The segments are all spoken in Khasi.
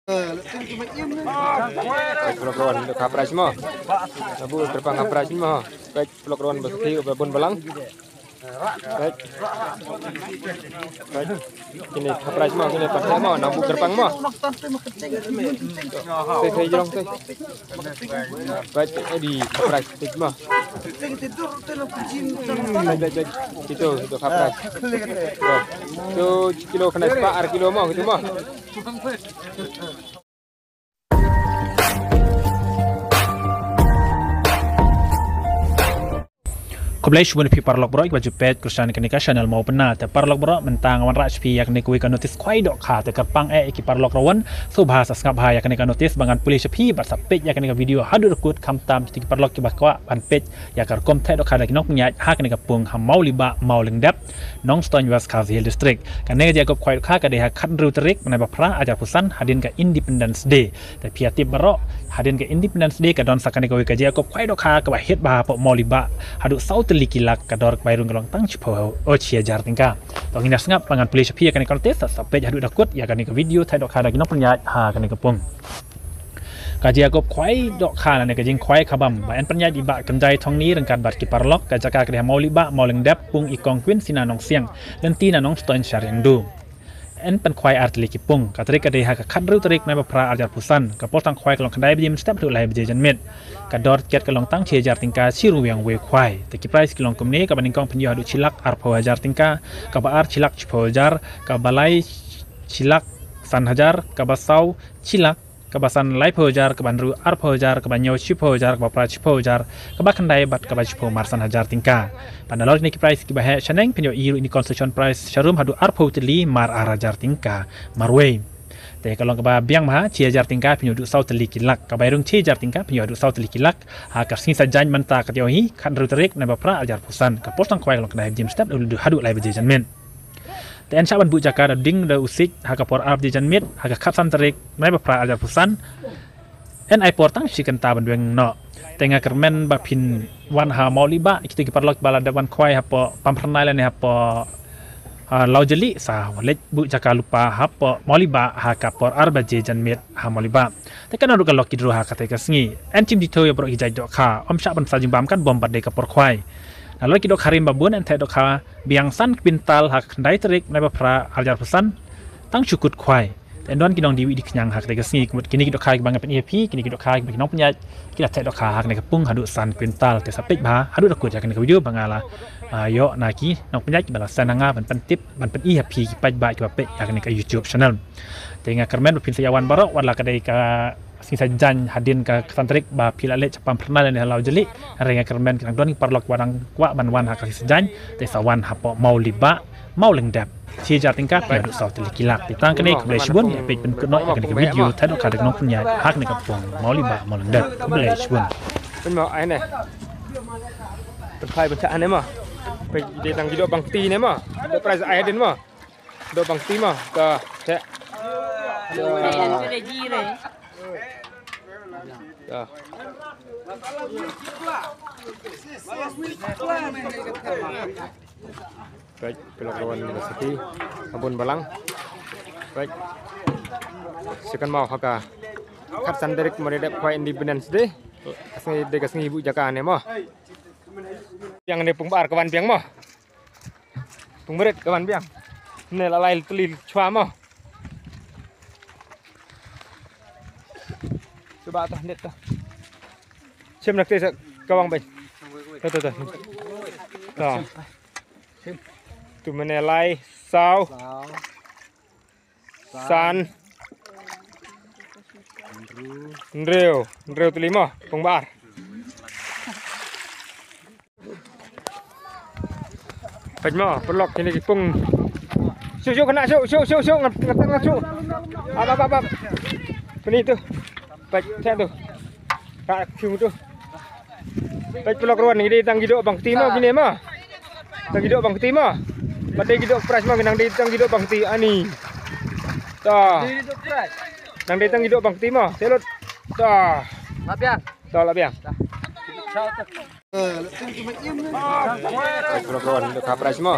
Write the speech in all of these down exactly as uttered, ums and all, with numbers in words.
Peit paralok ruh, ïa ka prize mo. Abu kyrpang ka prize mo. Peit paralok ruh, ba sakhi, ba bun balang. Peit. Peit. Kine ka prize mo, kine ka prize mo, nang bu kyrpang mo. Peit, peit, jrong, peit. Peit, edi ka prize, peit mo. Peit, peit, peit. Kito, kito ka prize. To, to kilo kane spah, ar kilo mo, kito mo. Khublei shibun ïa phi paralok baroh kiba ju peit kyrshan kane ka channel Mawbynna. Te paralok baroh, mynta nga wanrah sha phi ïa kane kawei ka notice khwai dohkha, te kyrpang eh ïa ki paralok ruh, sngewbha sa sngap bha ïa kane ka notice ba ngan pule sha phi bad sa peit ïa kane ka video haduh da kut, khamtam ïa ki paralok kiba kwah ban peit ïa ka rukom theh dohkha da ki nongpynïaid ha kane ka pung ha Mawlibah Mawlyngdep, Nongstoiñ, West Khasi Hills District. Kane ka jingïakob khwai dohkha ka dei ha khathynriew tarik bnai ba phra arhajar arphew san, hadien ka Independence Day. Te phi ïa tip baroh, hadien ka Independence Day ka don sa kane kawei ka jingïakob khwai dohkha kaba hit bha hapoh Mawlibah, haduh saw tylli ki lak, ka dor ka bai rung ka long tang shiphew, oh, shi hajar tyngka. To ngin ïa sngap, ba ngan pule sha phi ïa kane ka notice, sa peit haduh da kut ïa kane ka video theh dohkha da ki nongpynïaid ha kane ka pung. Ka jingïakob khwai dohkha lane ka jingkhwai khabam ba yn pynïaid i Bah Kynjai Thongni ryngkat bad ki paralok, ka jaka ka dei ha Mawlibah Mawlyngdep, pung i Kong Queen Sina Nongsiang, lynti na Nongstoiñ Shariangdo. Yn pynkhwai ar tylli ki pung. Ka tarik ka dei ha ka khathynriew tarik bnai ba phra arhajar arphew san. Ka por tang khwai ka long khyndai baje mynstep haduh lai baje janmiet. Ka dor tiket ka long tang shi hajar tyngka shi ryngwiang wei khwai. Te ki prize ki long kumne: kaba nyngkong pynïoh haduh shi lak arphew hajar tyngka, kaba ar shi lak shiphew hajar, kaba lai shi lak san hajar, kaba saw shi lak, kaba san laiphew hajar, kaba hynriew arphew hajar, kaba hynñiew shiphew hajar, kaba phra shiphew hajar, kaba khyndai bad kaba shiphew mar san hajar tyngka. Bad nalor kine ki prize kiba heh shaneng phin ïohi ruh ine i consolation prize sharum haduh arphew tylli mar ar hajar tyngka marwei. Te ka long kaba biang bha, shi hajar tyngka phin ïoh haduh saw tylli ki lak, kaba rung shi hajar tyngka phin ïoh haduh saw tylli ki lak. Ha ka sngi Saitjaiñ mynta ka taïew hi, khathynriew tarik bnai ba phra arhajar arphew san, ka por tang khwai ka long khyndai baje mynstep haduh, haduh lai baje janmiet. Te yn shah ban buh jaka da u dieng da u siej ha ka por ar baje janmiet ha ka khatsan tarik bnai ba phra arhajar arphew san. Yn ai por tang shi kynta ban weng noh. Te nga kyrmen ba phin wan ha Mawlibah, kito ki paralok ba la dep wan khwai hapoh Pamphyrnai lane hapoh, ah, Lawjali, sa wan leit buh jaka lypa hapoh Mawlibah ha ka por ar baje janmiet ha Mawlibah. Te kan don ruh ka lucky draw ha kata ka sngi. Yn shim jingthaw ïa baroh ki jait dohkha, ym shah ban sa jingbam katba ym pat dei ka por khwai. Nalor ki dohkha rim ba bun yn theh dohkha biang san kwintal ha ka khyndai tarik bnai ba phra arhajar arphew san, tang shu kut khwai. Te yn don ki nongdie wih die khñiang ha kata ka sngi. Ka mut kine ki dohkha kiba nga pyni ïa phi, kine ki dohkha kiba ki nongpynïaid ki la theh dohkha ha kane ka pung haduh san kwintal. Te sa peit bha haduh da kut ïa kane ka video ba nga la, ah, ïoh na ki nongpynïaid kiba la send ha nga ban pyntip, ban pyni ïa phi ki paidbah kiba peit ïa kane ka YouTube channel. Te nga kyrmen ba phin sa ïa wan baroh, wat la ka dei ka sngi Saitjaiñ hadien ka khatsan tarik ba phi la leit sha Pamphyrnai lane ha Lawjali. Hynrei nga kyrmen ki dang don ki paralok ba dang kwah ban wan ha ka sngi Saitjaiñ, te sa wan hapoh Mawlibah Mawlyngdep. Shi hajar tyngka phin ïoh haduh saw tylli ki lak. Te tang kane, khublei shibun, ïa peit pynkut noh ïa kane ka video theh dohkha da ki nongpynïaid ha kane ka pung Mawlibah Mawlyngdep. Khublei shibun. Peit mo, ai ne. Pynphai pynshah ne mo. Peit, dei tang ki doh bangti ne mo. Doh prize ai hadien mo. Doh bangti mo. Ka, theh. Ka. Peit, paralok ruh, ba sakhi, ba bun balang. Peit. Shi kynmaw ha ka khatsan tarik mo dei dep khwai Independence Day. Ka sngi dei ka sngi buh jaka ne mo. Biang ne pung ba ar ka wan biang mo. Pung ba rit ka wan biang. Ne la lai tylli chwa mo. Cuba tah net tah. Shim na kti sa kawang bai. Tah, tah, tah. Tah. Tu mane lai, saw. San. Hynriew, hynriew tylli mo, pung ba ar. Peit mo, paralok, kine ki pung. Shu, shu, kane, shu, shu, shu, shu, ngat, ngat, ngat, shu. Ap, ap, ap, ap. Kine tu. Peit, theh tu. Ka, shu tu. Peit paralok ruh, ngi dei tang ki doh bangti mo, kine mo. Tang ki doh bangti mo. Pat dei ki doh prize mo, nang dei tang ki doh bangti, ani. Ta. Nang dei tang ki doh bangti mo, selut. Ta. Labiang. Ta labiang. Peit paralok ruh, dohkha prize mo.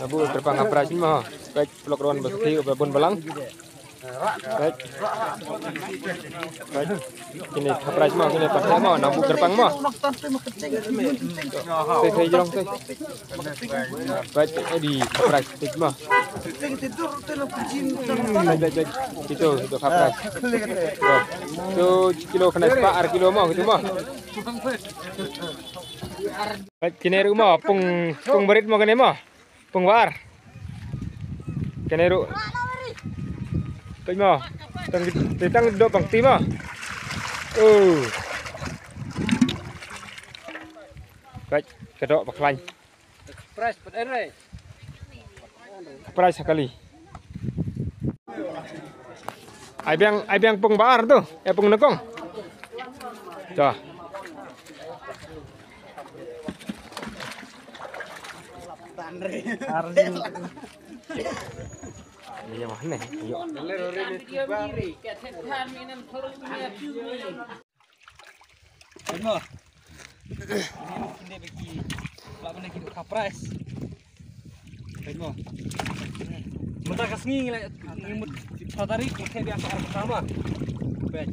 Abu kyrpang ka prize mo. Peit paralok ruh, ba sakhi, ba bun balang. Kine ka prize mo, kine ka prize mo, nang buh kyrpang mo. Te te jrong te. Baik, eh, di kapras, tik mo. Baik, baik, baik. Itu, itu kapras. Tuh. Tuh, kilo kena sepak, ar kilo mo, gitu mo. Baik, kene ruh mo, pung, pung berit mo kene mo. Pung war. Kene ruh. Baik mo. Tang, tang dok bang ti mo. Oh. Baik, kedok baklan. Surprise pat ere. Surprise ha kali. Ai biang, ai biang pung bar tu, eh pung nekong. Dah. Ini yang mana? Yuk. Peit mo. Peit mo. Ini bagi ba benda ki dok kapras. Peit mo. Mynta ka sngi ngi la ngi mut sa tarik ngi khet biang ka ar pertama. Peit.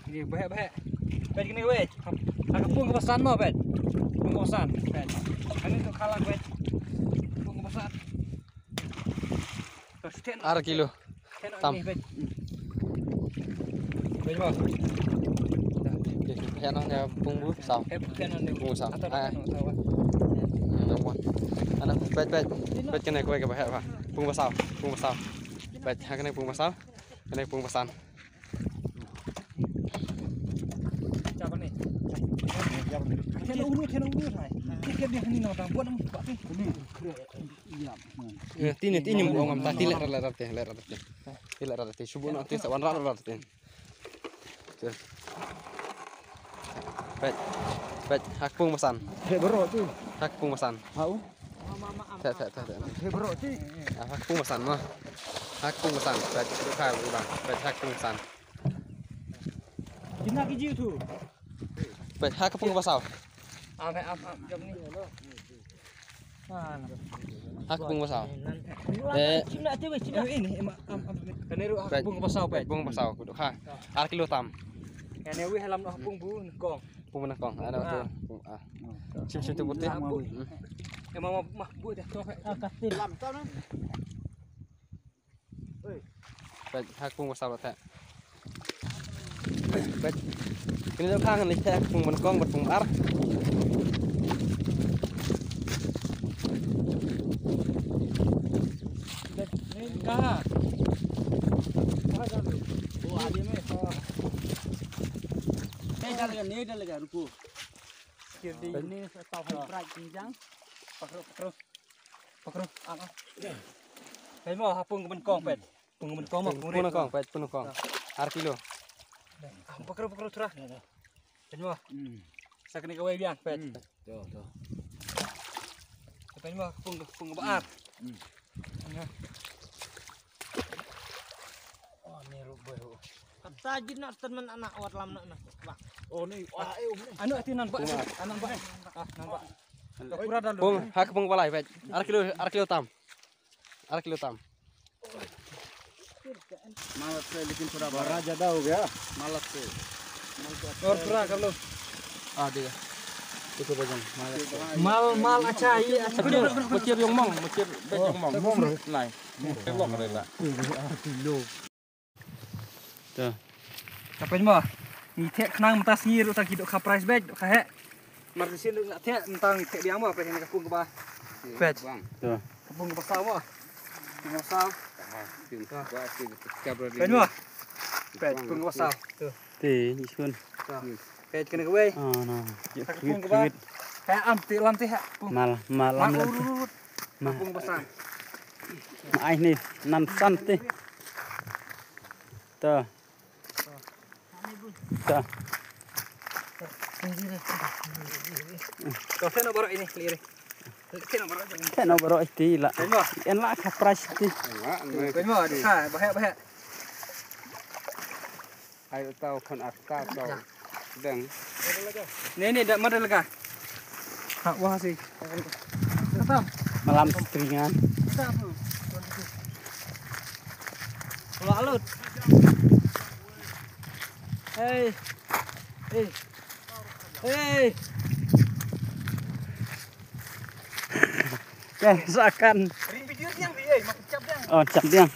Ini bahek bahek. Peit kini wei. Ha ka pung ka basan mo peit. Pung ka basan. Peit. Ani tu khalak peit. Pung ka basan. Ar kilo. Tam. Peit mo. Peit mo ya pung bu saw. Pung saw. Ana pung peit peit. Peit kene kawei ka ba heh ba. Pung ba saw. Pung ba saw. Peit ha kene pung ba saw. Kene pung ba san. Tini tini mo ngam ta ti le ra le ra te le ra te. Ti le ra te subu no te sa wan ra ra te. Peit. Peit ha ka pung ba san. He bro tu. Ha ka pung ba san. Ha u. Peit peit peit. He bro ti. Ha ka pung ba san mo. Ha ka pung ba san. Peit tu ka u ba. Peit ha ka pung ba san. Kina ki jiu tu. Peit ha ka pung ba saw. Am am am jom ni. Ha ka pung ba saw. Eh. Kane ruh ha ka pung ba saw peit. Pung ba saw ku duk ha. Ar kilo tam. Kane wi halam noh pung bu nengkong. Pung ba nengkong. Ana tu. Pung ah. Sim sim tu putih. Emang mah bu dah tu. Lam tu. Peit ha ka pung ba saw te. Peit. Kini dok khang ni te pung ba nengkong bad pung ba ar. Ni ka. Ni dah lega, ni dah lega ruku. Security ni tau hal bright jinjang. Pakru pakru. Pakru. Peit mo ha pung ka ba nengkong peit. Pung ka ba nengkong mo. Pung nengkong peit pung nengkong. Ar kilo. Pakru pakru thura. Peit mo. Sa kane kawei biang peit. To to. Peit mo pung pung ba ar. Oh ni ruh boy. Kata jin nak statement anak wat lam nak nak. Oh ni ah eh um ni. Anu ati nan ba. Anan ba. Ah nan ba. Pura dalu. Pung ha ka pung ba lai peit. Ar kilo ar kilo tam. Ar kilo tam. Malat se lekin pura bara jada ho gaya. Malat se. Aur pura kar lo. Ah dia. Itu bajan. Malat se. Mal mal acha ye acha. Machir yong mong machir bej yong mong. Mong re. Lai. Mong re la. Ar kilo. To. Ka peit mo. Ngi theh khnang mynta sngi ruh ta ki dok ka prize bag dok ka heh. Mar ka sien ruh nga theh mynta ngi theh biang mo peit ka pung kaba. Peit. To. Ka pung kaba saw mo. Pung kaba saw. Peit mo. Peit pung kaba saw. To. Te isun. To. Peit kane kawei. Oh no. Ka pung kaba. Heh am te lam te heh. Pung. Mal mal lam lam. Ma pung kaba saw. Ma ai ni nan san te. To. To. To theh noh baroh ini, liri. Theh noh baroh ini. Theh noh baroh iti la. Theh noh. En la ka prize ti. Theh noh, ha, bahaya, bahaya. Ai tau khon ak ta tau. Dang. Ni ni dah mada lega. Ha wah si. Kata. Malam stringan. Kata tu. Lalut. Hey. Hey. Hey. Okay, sa kan. Ring video diang, eh, mak cap diang. Oh, cap diang.